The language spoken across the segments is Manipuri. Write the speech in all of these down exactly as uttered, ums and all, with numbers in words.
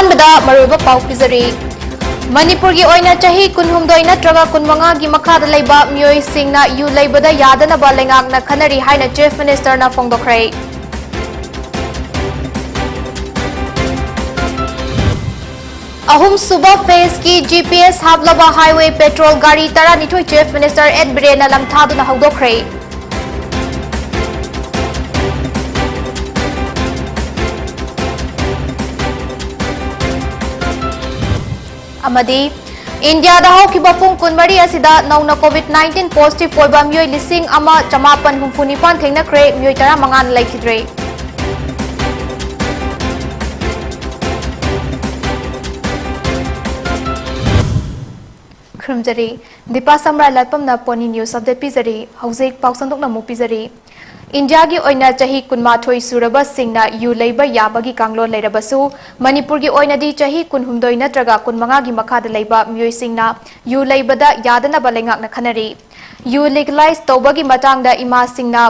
ꯑꯍꯥꯟꯕꯗ ꯃꯔꯨꯑꯣꯏꯕ ꯄꯥꯎ ꯄꯤꯖꯔꯤ꯫ ꯃꯅꯤꯄꯨꯔꯒꯤ ꯑꯣꯏꯅ ꯆꯍꯤ ꯀꯨꯟꯍꯨꯝꯗꯣꯏ ꯅꯠꯇ꯭ꯔꯒ ꯀꯨꯟꯃꯉꯥꯒꯤ ꯃꯈꯥꯗ ꯂꯩꯕ ꯃꯤꯑꯣꯏꯁꯤꯡꯅ ꯌꯨ ꯂꯩꯕꯗ ꯌꯥꯗꯅꯕ ꯂꯩꯉꯥꯛꯅ ꯈꯟꯅꯔꯤ ꯍꯥꯏꯅ Chief Ministerꯅ ꯐꯣꯡꯗꯣꯛꯈ꯭ꯔꯦ꯫ ꯑꯍꯨꯝꯁꯨꯕ phaseꯀꯤ G P S ꯍꯥꯞꯂꯕ highway patrol ꯒꯥꯔꯤ ꯇꯔꯥꯅꯤꯊꯣꯏ Chief Minister N ꯕꯤꯔꯦꯟꯅ ꯂꯝꯊꯥꯗꯨꯅ ꯍꯧꯗꯣꯛꯈ꯭ꯔꯦ꯫ ꯑꯃꯗꯤ ꯏꯟꯗꯤꯌꯥꯗ ꯍꯧꯈꯤꯕ ꯄꯨꯡ ꯀꯨꯟꯃꯔꯤ ꯑꯁꯤꯗ ꯅꯧꯅ COVID nineteen positive ꯑꯣꯏꯕ ꯃꯤꯑꯣꯏ ꯂꯤꯁꯤꯡ ꯑꯃ ꯆꯃꯥꯄꯟ ꯍꯨꯝꯐꯨ ꯅꯤꯄꯥꯟ ꯊꯦꯡꯅꯈ꯭ꯔꯦ, ꯃꯤꯑꯣꯏ ꯇꯔꯥꯃꯉꯥꯅ ꯂꯩꯈꯤꯗ꯭ꯔꯦ꯫ ꯈꯨꯔꯨꯝꯖꯔꯤ꯫ ꯗꯤꯄꯥ ꯁꯝꯔꯥꯏ ꯂꯥꯠꯄꯝꯅ ꯄꯣꯅꯤ news update ꯄꯤꯖꯔꯤ꯫ ꯍꯧꯖꯤꯛ ꯄꯥꯎ ꯁꯟꯗꯣꯛꯅ ꯑꯃꯨꯛ ꯄꯤꯖꯔꯤ꯫ ꯏꯟꯗꯤꯌꯥꯒꯤ ꯑꯣꯏꯅ ꯆꯍꯤ ꯀꯨꯟꯃꯥꯊꯣꯏ ꯁꯨꯔꯕꯁꯤꯡꯅ ꯌꯨ ꯂꯩꯕ ꯌꯥꯕꯒꯤ ꯀꯥꯡꯂꯣꯟ ꯂꯩꯔꯕꯁꯨ, ꯃꯅꯤꯄꯨꯔꯒꯤ ꯑꯣꯏꯅꯗꯤ ꯆꯍꯤ ꯀꯨꯟꯍꯨꯝꯗꯣꯏ ꯅꯠꯇ꯭ꯔꯒ ꯀꯨꯟꯃꯉꯥꯒꯤ ꯃꯈꯥꯗ ꯂꯩꯕ ꯃꯤꯑꯣꯏꯁꯤꯡꯅ ꯌꯨ ꯂꯩꯕꯗ ꯌꯥꯗꯅꯕ ꯂꯩꯉꯥꯛꯅ ꯈꯟꯅꯔꯤ꯫ ꯌꯨ legalize ꯇꯧꯕꯒꯤ ꯃꯇꯥꯡꯗ ꯏꯃꯥꯁꯤꯡꯅ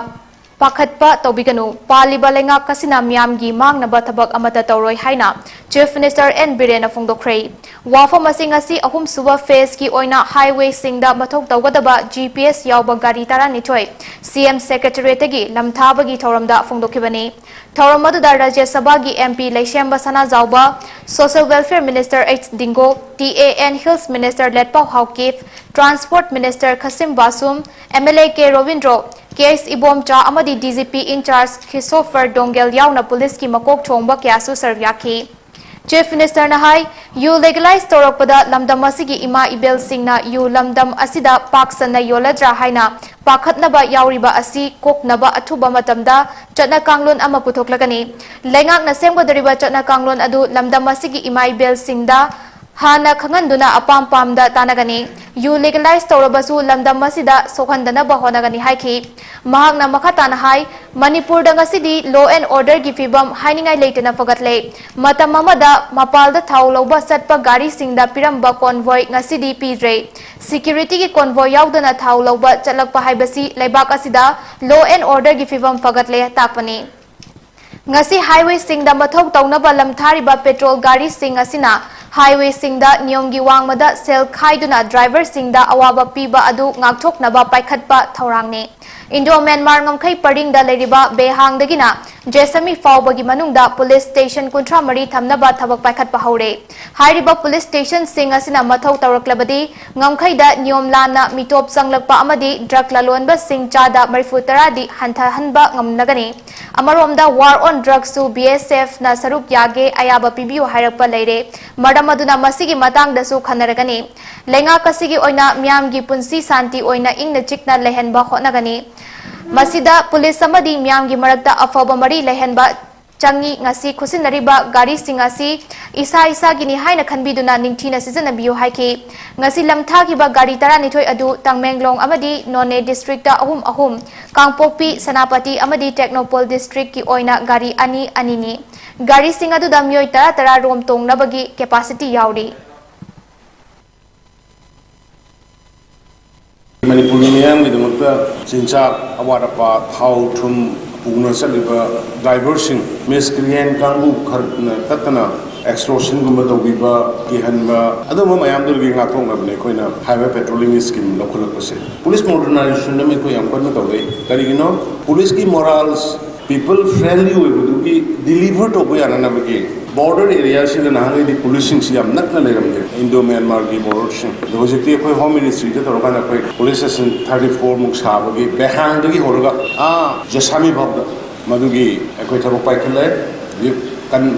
ꯄꯥꯈꯠꯄ ꯇꯧꯕꯤꯒꯅꯨ꯫ ꯄꯥꯜꯂꯤꯕ ꯂꯩꯉꯥꯛ ꯑꯁꯤꯅ ꯃꯤꯌꯥꯝꯒꯤ ꯃꯥꯡꯅꯕ ꯊꯕꯛ ꯑꯃꯠꯇ ꯇꯧꯔꯣꯏ ꯍꯥꯏꯅ Chief Minister N ꯕꯤꯔꯦꯟꯅ ꯐꯣꯡꯗꯣꯛꯈ꯭ꯔꯦ꯫ ꯋꯥꯐꯝ ꯑꯁꯤ ꯉꯁꯤ ꯑꯍꯨꯝꯁꯨꯕ phaseꯀꯤ ꯑꯣꯏꯅ highwayꯁꯤꯡꯗ ꯃꯊꯧ ꯇꯧꯒꯗꯕ G P S ꯌꯥꯎꯕ ꯒꯥꯔꯤ ꯇꯔꯥꯅꯤꯊꯣꯏ C M Secretariatꯇꯒꯤ ꯂꯝꯊꯥꯕꯒꯤ ꯊꯧꯔꯝꯗ ꯐꯣꯡꯗꯣꯛꯈꯤꯕꯅꯤ꯫ ꯊꯧꯔꯝ ꯑꯗꯨꯗ ꯔꯥꯖ꯭ꯌ ꯁꯚꯥꯒꯤ M P ꯂꯩꯁꯦꯝꯕ Sanajaoba, Social Welfare Minister H ꯗꯤꯡꯒꯣ, T A and Hills Minister ꯂꯦꯠꯄꯥꯎ Haokip, Transport Minister ꯈꯁꯤꯝ ꯕꯥꯁꯨꯝ, M L A K Robindro, K S Ibomcha ꯑꯃꯗꯤ D G P in charge Christopher Dongel ꯌꯥꯎꯅ ꯄꯨꯂꯤꯁꯀꯤ ꯃꯀꯣꯛ ꯊꯣꯡꯕ ꯀꯌꯥꯁꯨ ꯁꯔꯨꯛ ꯌꯥꯈꯤ꯫ Chief Ministerꯅ ꯍꯥꯏ, ꯌꯨ legalize ꯇꯧꯔꯛꯄꯗ ꯂꯝꯗꯝ ꯑꯁꯤꯒꯤ ꯏꯃꯥ ꯏꯕꯦꯜꯁꯤꯡꯅ ꯌꯨ ꯂꯝꯗꯝ ꯑꯁꯤꯗ ꯄꯥꯛ ꯁꯟꯅ ꯌꯣꯜꯂꯗ꯭ꯔꯥ ꯍꯥꯏꯅ ꯄꯥꯈꯠꯅꯕ ꯌꯥꯎꯔꯤꯕ ꯑꯁꯤ ꯀꯣꯛꯅꯕ ꯑꯊꯨꯕ ꯃꯇꯝꯗ ꯆꯠꯅ ꯀꯥꯡꯂꯣꯟ ꯑꯃ ꯄꯨꯊꯣꯛꯂꯒꯅꯤ꯫ ꯂꯩꯉꯥꯛꯅ ꯁꯦꯝꯒꯗꯧꯔꯤꯕ ꯆꯠꯅ ꯀꯥꯡꯂꯣꯟ ꯑꯗꯨ ꯂꯝꯗꯝ ꯑꯁꯤꯒꯤ ꯏꯃꯥ ꯏꯕꯦꯜꯁꯤꯡꯗ ꯍꯥꯟꯅ ꯈꯪꯍꯟꯗꯨꯅ ꯑꯄꯥꯝ ꯄꯥꯝꯗ ꯇꯥꯟꯅꯒꯅꯤ꯫ ꯌꯨ legalize ꯇꯧꯔꯕꯁꯨ ꯂꯝꯗꯝ ꯑꯁꯤꯗ ꯁꯣꯛꯍꯟꯗꯅꯕ ꯍꯣꯠꯅꯒꯅꯤ ꯍꯥꯏꯈꯤ꯫ ꯃꯍꯥꯛꯅ ꯃꯈꯥ ꯇꯥꯅ ꯍꯥꯏ, ꯃꯅꯤꯄꯨꯔꯗ ꯉꯁꯤꯗꯤ law and orderꯒꯤ ꯐꯤꯕꯝ ꯍꯥꯏꯅꯤꯡꯉꯥꯏ ꯂꯩꯇꯅ ꯐꯒꯠꯂꯦ꯫ ꯃꯇꯝ ꯑꯃꯗ ꯃꯄꯥꯜꯗ ꯊꯥꯎ ꯂꯧꯕ ꯆꯠꯄ ꯒꯥꯔꯤꯁꯤꯡꯗ ꯄꯤꯔꯝꯕ convoy ꯉꯁꯤꯗꯤ ꯄꯤꯗ꯭ꯔꯦ꯫ Securityꯒꯤ convoy ꯌꯥꯎꯗꯅ ꯊꯥꯎ ꯂꯧꯕ ꯆꯠꯂꯛꯄ ꯍꯥꯏꯕꯁꯤ ꯂꯩꯕꯥꯛ ꯑꯁꯤꯗ law and orderꯒꯤ ꯐꯤꯕꯝ ꯐꯒꯠꯂꯦ ꯇꯥꯛꯄꯅꯤ꯫ ꯉꯁꯤ highwayꯁꯤꯡꯗ ꯃꯊꯧ ꯇꯧꯅꯕ ꯂꯝꯊꯥꯔꯤꯕ petrol ꯒꯥꯔꯤꯁꯤꯡ ꯑꯁꯤꯅ highwayꯁꯤꯡꯗ ꯅꯤꯌꯣꯝꯒꯤ ꯋꯥꯡꯃꯗ ꯁꯦꯜ ꯈꯥꯏꯗꯨꯅ driverꯁꯤꯡꯗ ꯑꯋꯥꯕ ꯄꯤꯕ ꯑꯗꯨ ꯉꯥꯛꯊꯣꯛꯅꯕ ꯄꯥꯏꯈꯠꯄ ꯊꯧꯔꯥꯡꯅꯤ꯫ Indo Myanmar ꯉꯝꯈꯩ ꯄꯔꯤꯡꯗ ꯂꯩꯔꯤꯕ ꯕꯦꯍꯥꯡꯗꯒꯤꯅ ꯖꯦꯁꯃꯤ ꯐꯥꯎꯕꯒꯤ ꯃꯅꯨꯡꯗ police station ꯀꯨꯟꯊ꯭ꯔꯥ ꯃꯔꯤ ꯊꯝꯅꯕ ꯊꯕꯛ ꯄꯥꯏꯈꯠꯄ ꯍꯧꯔꯦ꯫ ꯍꯥꯏꯔꯤꯕ police stationꯁꯤꯡ ꯑꯁꯤꯅ ꯃꯊꯧ ꯇꯧꯔꯛꯂꯕꯗꯤ ꯉꯝꯈꯩꯗ ꯅꯤꯌꯣꯝ ꯂꯥꯟꯅ ꯃꯤꯇꯣꯞ ꯆꯪꯂꯛꯄ ꯑꯃꯗꯤ drug ꯂꯂꯣꯟꯕꯁꯤꯡ ꯆꯥꯗ ꯃꯔꯤꯐꯨ ꯇꯔꯥꯗꯤ ꯍꯟꯊꯍꯟꯕ ꯉꯝꯂꯒꯅꯤ꯫ ꯑꯃꯔꯣꯝꯗ war on drugsꯁꯨ BSFꯅ ꯁꯔꯨꯛ ꯌꯥꯒꯦ ꯑꯌꯥꯕ ꯄꯤꯕꯤꯌꯨ ꯍꯥꯏꯔꯛꯄ ꯂꯩꯔꯦ꯫ ꯃꯔꯝ ꯑꯗꯨꯅ ꯃꯁꯤꯒꯤ ꯃꯇꯥꯡꯗꯁꯨ ꯈꯟꯅꯔꯒꯅꯤ꯫ ꯂꯩꯉꯥꯛ ꯑꯁꯤꯒꯤ ꯑꯣꯏꯅ ꯃꯤꯌꯥꯝꯒꯤ ꯄꯨꯟꯁꯤ ꯁꯥꯟꯇꯤ ꯑꯣꯏꯅ ꯏꯪꯅ ꯆꯤꯛꯅ ꯂꯩꯍꯟꯕ ꯍꯣꯠꯅꯒꯅꯤ꯫ ꯃꯁꯤꯗ police ꯑꯃꯗꯤ ꯃꯤꯌꯥꯝꯒꯤ ꯃꯔꯛꯇ ꯑꯐꯕ ꯃꯔꯤ ꯂꯩꯍꯟꯕ ꯆꯪꯏ꯫ ꯉꯁꯤ ꯈꯨꯠꯁꯤꯟꯅꯔꯤꯕ ꯒꯥꯔꯤꯁꯤꯡ ꯑꯁꯤ ꯏꯁꯥ ꯏꯁꯥꯒꯤꯅꯤ ꯍꯥꯏꯅ ꯈꯟꯕꯤꯗꯨꯅ ꯅꯤꯡꯊꯤꯅ ꯁꯤꯖꯤꯟꯅꯕꯤꯌꯨ ꯍꯥꯏꯈꯤ꯫ ꯉꯁꯤ ꯂꯝꯊꯥꯈꯤꯕ ꯒꯥꯔꯤ ꯇꯔꯥꯅꯤꯊꯣꯏ ꯑꯗꯨ ꯇꯃꯦꯡꯂꯣꯡ ꯑꯃꯗꯤ ꯅꯣꯅꯦ districtꯇ ꯑꯍꯨꯝ ꯑꯍꯨꯝ, ꯀꯥꯡꯄꯣꯛꯄꯤ, ꯁꯦꯅꯥꯄꯇꯤ ꯑꯃꯗꯤ ꯇꯦꯡꯅꯧꯄꯜ districtꯀꯤ ꯑꯣꯏꯅ ꯒꯥꯔꯤ ꯑꯅꯤ ꯑꯅꯤꯅꯤ꯫ ꯒꯥꯔꯤꯁꯤꯡ ꯑꯗꯨꯗ ꯃꯤꯑꯣꯏ ꯇꯔꯥ ꯇꯔꯥ ꯔꯣꯝ ꯇꯣꯡꯅꯕꯒꯤ capacity ꯌꯥꯎꯔꯤ꯫ ꯃꯅꯤꯄꯨꯔꯒꯤ ꯃꯤꯌꯥꯝꯒꯤꯗꯃꯛꯇ ꯆꯤꯟꯖꯥꯛ, ꯑꯋꯥꯠ ꯑꯄꯥ, ꯊꯥꯎ, ꯊꯨꯝ ꯄꯨꯅ ꯆꯠꯂꯤꯕ driverꯁꯤꯡ, miscreant ꯀꯥꯡꯕꯨ ꯈꯔꯅ ꯇꯠꯇꯅ extortionꯒꯨꯝꯕ ꯇꯧꯕꯤꯕ, ꯀꯤꯍꯟꯕ, ꯑꯗꯨꯝꯕ ꯃꯌꯥꯝꯗꯨꯗꯒꯤ ꯉꯥꯛꯊꯣꯛꯅꯕꯅꯦ ꯑꯩꯈꯣꯏꯅ highway patrolling scheme ꯂꯧꯈꯠꯂꯛꯄꯁꯦ꯫ Police modernization ꯑꯃ ꯑꯩꯈꯣꯏ ꯌꯥꯝ ꯀꯟꯅ ꯇꯧꯔꯤ꯫ ꯀꯔꯤꯒꯤꯅꯣ? Policeꯀꯤ morals, people friendly ꯑꯣꯏꯕꯗꯨꯒꯤ deliver ꯇꯧꯕ ꯌꯥꯅꯅꯕꯒꯤ border areaꯁꯤꯗ ꯅꯍꯥꯟꯒꯩꯗꯤ policeꯁꯤꯡꯁꯤ ꯌꯥꯝ ꯅꯛꯅ ꯂꯩꯔꯝꯗꯦ, Indo Myanmarꯒꯤ borderꯁꯤꯡ꯫ ꯑꯗꯣ ꯍꯧꯖꯤꯛꯇꯤ ꯑꯩꯈꯣꯏ Home Ministryꯗ ꯇꯧꯔꯀꯥꯟꯗ ꯑꯩꯈꯣꯏ police station thirty four ꯃꯨꯛ ꯁꯥꯕꯒꯤ ꯕꯦꯍꯥꯡꯗꯒꯤ ꯍꯧꯔꯒ ꯑꯥ ꯖꯁꯥꯃꯤ ꯐꯥꯎꯗ ꯃꯗꯨꯒꯤ ꯑꯩꯈꯣꯏ ꯊꯕꯛ ꯄꯥꯏꯈꯠꯂꯦ꯫ ꯍꯧꯖꯤꯛ ꯀꯟ-,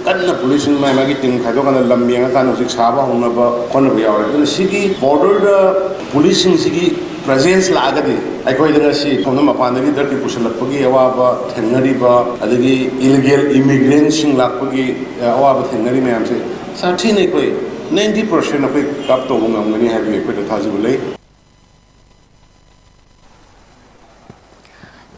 ꯀꯟꯅ policeꯁꯤꯡ ꯃꯥꯏ ꯃꯥꯒꯤ team ꯈꯥꯏꯗꯣꯛꯀꯥꯟꯗ ꯂꯝ ꯌꯦꯡꯉꯀꯥꯟꯗ ꯍꯧꯖꯤꯛ ꯁꯥꯕ ꯍꯧꯅꯕ ꯍꯣꯠꯅꯕ ꯌꯥꯎꯔꯦ꯫ ꯑꯗꯨꯅ ꯁꯤꯒꯤ borderꯗ policeꯁꯤꯡꯁꯤꯒꯤ presence ꯂꯥꯛꯑꯒꯗꯤ ꯑꯩꯈꯣꯏꯗ ꯉꯁꯤ ꯁꯣꯝꯗ ꯃꯄꯥꯟꯗꯒꯤ drugꯀꯤ ꯄꯨꯁꯤꯜꯂꯛꯄꯒꯤ ꯑꯋꯥꯕ ꯊꯦꯡꯅꯔꯤꯕ, ꯑꯗꯒꯤ illegal immigrantꯁꯤꯡ ꯂꯥꯛꯄꯒꯤ ꯑꯋꯥꯕ ꯊꯦꯡꯅꯔꯤ ꯃꯌꯥꯝꯁꯦ ꯁꯥꯊꯤꯅ ꯑꯩꯈꯣꯏ ninety percent ꯑꯩꯈꯣꯏ curb ꯇꯧꯕ ꯉꯝꯒꯅꯤ ꯍꯥꯏꯕꯒꯤ ꯑꯩꯈꯣꯏꯗ ꯊꯥꯖꯕ ꯂꯩ꯫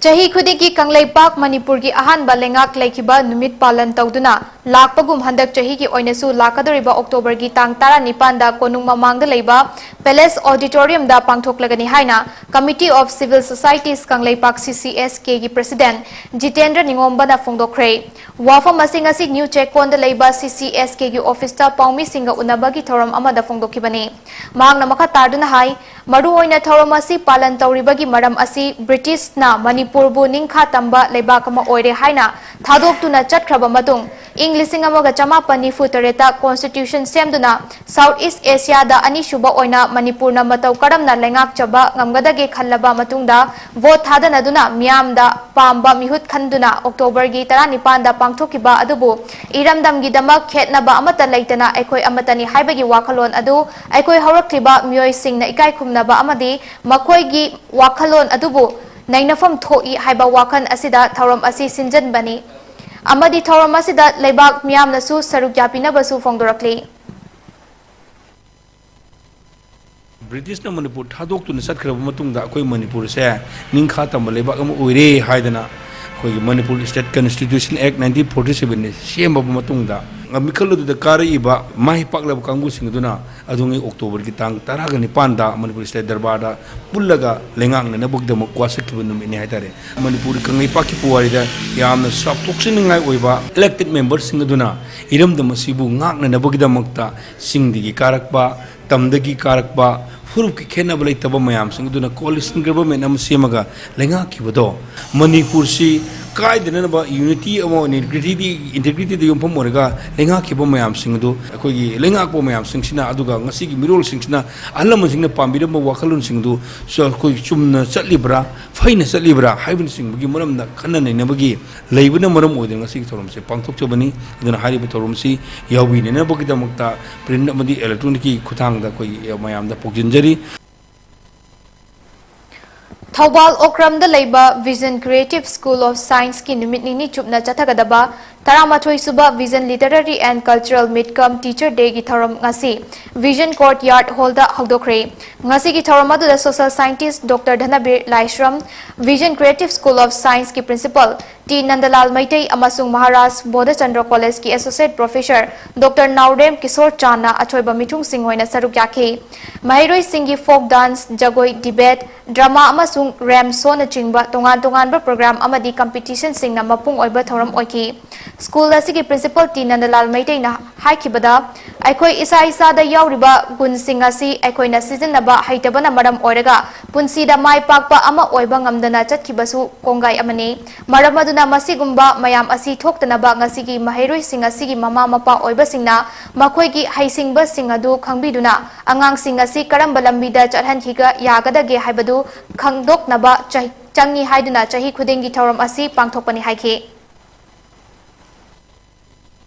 ꯆꯍꯤ ꯈꯨꯗꯤꯡꯒꯤ ꯀꯪꯂꯩꯄꯥꯛ ꯃꯅꯤꯄꯨꯔꯒꯤ ꯑꯍꯥꯟꯕ ꯂꯩꯉꯥꯛ ꯂꯩꯈꯤꯕ ꯅꯨꯃꯤꯠ ꯄꯥꯂꯟ ꯇꯧꯗꯨꯅ ꯂꯥꯛꯄꯒꯨꯝ ꯍꯟꯗꯛ ꯆꯍꯤꯒꯤ ꯑꯣꯏꯅꯁꯨ ꯂꯥꯛꯀꯗꯧꯔꯤꯕ ꯑꯣꯛꯇꯣꯕꯔꯒꯤ ꯇꯥꯡ ꯇꯔꯥꯅꯤꯄꯥꯟꯗ ꯀꯣꯅꯨꯡ ꯃꯃꯥꯡꯗ ꯂꯩꯕ Palace Auditoriumꯗ ꯄꯥꯡꯊꯣꯛꯂꯒꯅꯤ ꯍꯥꯏꯅ Committee of Civil Societies Kangleipak C C S Kꯒꯤ President Jitendra ꯅꯤꯉꯣꯝꯕꯅ ꯐꯣꯡꯗꯣꯛꯈ꯭ꯔꯦ꯫ ꯋꯥꯐꯝ ꯑꯁꯤ ꯉꯁꯤ ꯅ꯭ꯌꯨ ꯆꯦꯛꯀꯣꯟꯗ ꯂꯩꯕ C C S Kꯒꯤ ꯑꯣꯐꯤꯁꯇ ꯄꯥꯎꯃꯤꯁꯤꯡꯒ ꯎꯅꯕꯒꯤ ꯊꯧꯔꯝ ꯑꯃꯗ ꯐꯣꯡꯗꯣꯛꯈꯤꯕꯅꯤ꯫ ꯃꯍꯥꯛꯅ ꯃꯈꯥ ꯇꯥꯗꯨꯅ ꯍꯥꯏ, ꯃꯔꯨꯑꯣꯏꯅ ꯊꯧꯔꯝ ꯑꯁꯤ ꯄꯥꯂꯟ ꯇꯧꯔꯤꯕꯒꯤ ꯃꯔꯝ ꯑꯁꯤ ꯕ꯭ꯔꯤꯇꯤꯁꯅ ꯃꯅꯤꯄꯨꯔꯕꯨ ꯅꯤꯡꯈꯥ ꯇꯝꯕ ꯂꯩꯕꯥꯛ ꯑꯃ ꯑꯣꯏꯔꯦ ꯍꯥꯏꯅ ꯊꯥꯗꯣꯛꯇꯨꯅ ꯆꯠꯈ꯭ꯔꯕ ꯃꯇꯨꯡ, ꯏꯪ ꯂꯤꯁꯤꯡ ꯑꯃꯒ ꯆꯃꯥꯄꯟ ꯅꯤꯐꯨ ꯇꯔꯦꯠꯇ Constitution ꯁꯦꯝꯗꯨꯅ South East Asiaꯗ ꯑꯅꯤꯁꯨꯕ ꯑꯣꯏꯅ ꯃꯅꯤꯄꯨꯔꯅ ꯃꯇꯧ ꯀꯔꯝꯅ ꯂꯩꯉꯥꯛꯆꯕ ꯉꯝꯒꯗꯒꯦ ꯈꯜꯂꯕ ꯃꯇꯨꯡꯗ, vote ꯊꯥꯗꯅꯗꯨꯅ ꯃꯤꯌꯥꯝꯗ ꯄꯥꯝꯕ ꯃꯤꯍꯨꯠ ꯈꯟꯗꯨꯅ ꯑꯣꯛꯇꯣꯕꯔꯒꯤ ꯇꯔꯥꯅꯤꯄꯥꯟꯗ ꯄꯥꯡꯊꯣꯛꯈꯤꯕ ꯑꯗꯨꯕꯨ ꯏꯔꯝꯗꯝꯒꯤꯗꯃꯛ ꯈꯦꯠꯅꯕ ꯑꯃꯠꯇ ꯂꯩꯇꯅ ꯑꯩꯈꯣꯏ ꯑꯃꯠꯇꯅꯤ ꯍꯥꯏꯕꯒꯤ ꯋꯥꯈꯜꯂꯣꯟ ꯑꯗꯨ ꯑꯩꯈꯣꯏ ꯍꯧꯔꯛꯂꯤꯕ ꯃꯤꯑꯣꯏꯁꯤꯡꯅ ꯏꯀꯥꯏ ꯈꯨꯝꯅꯕ ꯑꯃꯗꯤ ꯃꯈꯣꯏꯒꯤ ꯋꯥꯈꯜꯂꯣꯟ ꯑꯗꯨꯕꯨ ꯅꯩꯅꯐꯝ ꯊꯣꯛꯏ ꯍꯥꯏꯕ ꯋꯥꯈꯜ ꯑꯁꯤꯗ ꯊꯧꯔꯝ ꯑꯁꯤ ꯁꯤꯟꯖꯟꯕꯅꯤ ꯑꯃꯗꯤ ꯊꯧꯔꯝ ꯑꯁꯤꯗ ꯂꯩꯕꯥꯛ ꯃꯤꯌꯥꯝꯅꯁꯨ ꯁꯔꯨꯛ ꯌꯥꯕꯤꯅꯕꯁꯨ ꯐꯣꯡꯗꯣꯔꯛꯂꯤ꯫ ꯕ꯭ꯔꯤꯇꯤꯁꯅ ꯃꯅꯤꯄꯨꯔ ꯊꯥꯗꯣꯛꯇꯨꯅ ꯆꯠꯈ꯭ꯔꯕ ꯃꯇꯨꯡꯗ ꯑꯩꯈꯣꯏ ꯃꯅꯤꯄꯨꯔꯁꯦ ꯅꯤꯡꯈꯥ ꯇꯝꯕ ꯂꯩꯕꯥꯛ ꯑꯃ ꯑꯣꯏꯔꯦ ꯍꯥꯏꯗꯅ ꯑꯩꯈꯣꯏꯒꯤ Manipur State Constitution Act nineteen forty seven ꯁꯦꯝꯃꯕ ꯃꯇꯨꯡꯗ ꯃꯤꯈꯜ ꯑꯗꯨꯗ ꯀꯥꯔꯛꯏꯕ ꯃꯥꯏ ꯄꯥꯛꯂꯕ ꯀꯥꯡꯕꯨꯁꯤꯡ ꯑꯗꯨꯅ ꯑꯗꯨꯉꯩ ꯑꯣꯛꯇꯣꯕꯔꯒꯤ ꯇꯥꯡ ꯇꯔꯥꯒ ꯅꯤꯄꯥꯟꯗ ꯃꯅꯤꯄꯨꯔ ꯁ꯭ꯇꯦꯠ ꯗꯔꯕꯥꯔꯗ ꯄꯨꯜꯂꯒ ꯂꯩꯉꯥꯛꯅꯅꯕꯒꯤꯗꯃꯛ ꯋꯥꯁꯛꯈꯤꯕ ꯅꯨꯃꯤꯠꯅꯤ ꯍꯥꯏꯇꯥꯔꯦ꯫ ꯃꯅꯤꯄꯨꯔ ꯀꯪꯂꯩꯄꯥꯛꯀꯤ ꯄꯨꯋꯥꯔꯤꯗ ꯌꯥꯝꯅ ꯆꯥꯎꯊꯣꯛꯆꯅꯤꯡꯉꯥꯏ ꯑꯣꯏꯕ elected memberꯁꯤꯡ ꯑꯗꯨꯅ ꯏꯔꯝꯗꯝ ꯑꯁꯤꯕꯨ ꯉꯥꯛꯅꯅꯕꯒꯤꯗꯃꯛꯇ ꯆꯤꯡꯗꯒꯤ ꯀꯥꯔꯛꯄ, ꯇꯝꯗꯒꯤ ꯀꯥꯔꯛꯄ, ꯐꯨꯔꯨꯞꯀꯤ ꯈꯦꯠꯅꯕ ꯂꯩꯇꯕ ꯃꯌꯥꯝꯁꯤꯡ ꯑꯗꯨꯅ coalition government ꯑꯃ ꯁꯦꯝꯃꯒ ꯂꯩꯉꯥꯛꯈꯤꯕꯗꯣ, ꯃꯅꯤꯄꯨꯔꯁꯤ ꯀꯥꯏꯗꯅꯅꯕ unity ꯑꯃ ꯑꯣꯏꯅ integrity, integrityꯗ ꯌꯨꯝꯐꯝ ꯑꯣꯏꯔꯒ ꯂꯩꯉꯥꯛꯈꯤꯕ ꯃꯌꯥꯝꯁꯤꯡ ꯑꯗꯨ ꯑꯩꯈꯣꯏꯒꯤ ꯂꯩꯉꯥꯛꯄ ꯃꯌꯥꯝꯁꯤꯡꯁꯤꯅ, ꯑꯗꯨꯒ ꯉꯁꯤꯒꯤ ꯃꯤꯔꯣꯜꯁꯤꯡꯁꯤꯅ, ꯑꯍꯜ ꯂꯃꯟꯁꯤꯡꯅ ꯄꯥꯝꯕꯤꯔꯝꯕ ꯋꯥꯈꯜꯂꯣꯟꯁꯤꯡ ꯑꯗꯨ ꯁ-, ꯑꯩꯈꯣꯏ ꯆꯨꯝꯅ ꯆꯠꯂꯤꯕ꯭ꯔꯥ, ꯐꯩꯅ ꯆꯠꯂꯤꯕ꯭ꯔꯥ ꯍꯥꯏꯕꯅꯆꯤꯡꯕꯒꯤ ꯃꯔꯝꯗ ꯈꯟꯅ ꯅꯩꯅꯕꯒꯤ ꯂꯩꯕꯅ ꯃꯔꯝ ꯑꯣꯏꯗꯨꯅ ꯉꯁꯤꯒꯤ ꯊꯧꯔꯝꯁꯦ ꯄꯥꯡꯊꯣꯛꯆꯕꯅꯤ꯫ ꯑꯗꯨꯅ ꯍꯥꯏꯔꯤꯕ ꯊꯧꯔꯝꯁꯤ ꯌꯥꯎꯕꯤꯅꯅꯕꯒꯤꯗꯃꯛꯇ print ꯑꯃꯗꯤ electronicꯀꯤ ꯈꯨꯠꯊꯥꯡꯗ ꯑꯩꯈꯣꯏ ꯃꯌꯥꯝꯗ ꯄꯥꯎꯖꯦꯟꯖꯔꯤ꯫ ꯊꯧꯕꯥꯜ ꯑꯣꯀ꯭ꯔꯝꯗ ꯂꯩꯕ Vision Creative School of Scienceꯀꯤ ꯅꯨꯃꯤꯠ ꯅꯤꯅꯤ ꯆꯨꯞꯅ ꯆꯠꯊꯒꯗꯕ ꯇꯔꯥꯃꯥꯊꯣꯏ ꯁꯨꯕ Vision Literary and Cultural Meet cum Teacher Day ꯒꯤ ꯊꯧꯔꯝ ꯉꯁꯤ Vision Courtyard Hall ꯗ ꯍꯧꯗꯣꯛꯈ꯭ꯔꯦ꯫ ꯉꯁꯤꯒꯤ ꯊꯧꯔꯝ ꯑꯗꯨꯗ social scientist Doctor Dhanabir Laishram, Vision Creative School of Science ꯀꯤ Principal ꯇꯤ ꯅꯟꯗꯂꯥꯜ ꯃꯩꯇꯩ ꯑꯃꯁꯨꯡ ꯃꯍꯥꯔꯥꯖ ꯕꯣꯙꯆꯟꯗ꯭ꯔ College ꯀꯤ Associate Professor Doctor ꯅꯥꯎꯔꯦꯝ ꯀꯤꯁꯣꯔ ꯆꯥꯟꯅ ꯑꯊꯣꯏꯕ ꯃꯤꯊꯨꯡꯁꯤꯡ ꯑꯣꯏꯅ ꯁꯔꯨꯛ ꯌꯥꯈꯤ꯫ ꯃꯍꯩꯔꯣꯏꯁꯤꯡꯒꯤ folk dance, ꯖꯒꯣꯏ, debate, drama ꯑꯃꯁꯨꯡ ramp show ꯅꯆꯤꯡꯕ ꯇꯣꯉꯥꯟ ꯇꯣꯉꯥꯟꯕ program ꯑꯃꯗꯤ competition ꯁꯤꯡꯅ ꯃꯄꯨꯡ ꯑꯣꯏꯕ ꯊꯧꯔꯝ ꯑꯣꯏꯈꯤ꯫ School ꯑꯁꯤꯒꯤ Principal ꯇꯤ ꯅꯟꯗꯂꯥꯜ ꯃꯩꯇꯩꯅ ꯍꯥꯏꯈꯤꯕꯗ, ꯑꯩꯈꯣꯏ ꯏꯁꯥ ꯏꯁꯥꯗ ꯌꯥꯎꯔꯤꯕ ꯒꯨꯟꯁꯤꯡ ꯑꯁꯤ ꯑꯩꯈꯣꯏꯅ ꯁꯤꯖꯤꯟꯅꯕ ꯍꯩꯇꯕꯅ ꯃꯔꯝ ꯑꯣꯏꯔꯒ ꯄꯨꯟꯁꯤꯗ ꯃꯥꯏ ꯄꯥꯛꯄ ꯑꯃ ꯑꯣꯏꯕ ꯉꯝꯗꯅ ꯆꯠꯈꯤꯕꯁꯨ ꯀꯣꯡꯒꯥꯏ ꯑꯃꯅꯤ꯫ ꯃꯔꯝ ꯑꯗꯨꯅ ꯃꯁꯤꯒꯨꯝꯕ ꯃꯌꯥꯝ ꯑꯁꯤ ꯊꯣꯛꯇꯅꯕ ꯉꯁꯤꯒꯤ ꯃꯍꯩꯔꯣꯏꯁꯤꯡ ꯑꯁꯤꯒꯤ ꯃꯃꯥ ꯃꯄꯥ ꯑꯣꯏꯕꯁꯤꯡꯅ ꯃꯈꯣꯏꯒꯤ ꯍꯩꯁꯤꯡꯕꯁꯤꯡ ꯑꯗꯨ ꯈꯪꯕꯤꯗꯨꯅ ꯑꯉꯥꯡꯁꯤꯡ ꯑꯁꯤ ꯀꯔꯝꯕ ꯂꯝꯕꯤꯗ ꯆꯠꯍꯟꯈꯤꯒ ꯌꯥꯒꯗꯒꯦ ꯍꯥꯏꯕꯗꯨ ꯈꯪꯗꯣꯛꯅꯕ ꯆ-, ꯆꯪꯏ ꯍꯥꯏꯗꯨꯅ ꯆꯍꯤ ꯈꯨꯗꯤꯡꯒꯤ ꯊꯧꯔꯝ ꯑꯁꯤ ꯄꯥꯡꯊꯣꯛꯄꯅꯤ ꯍꯥꯏꯈꯤ꯫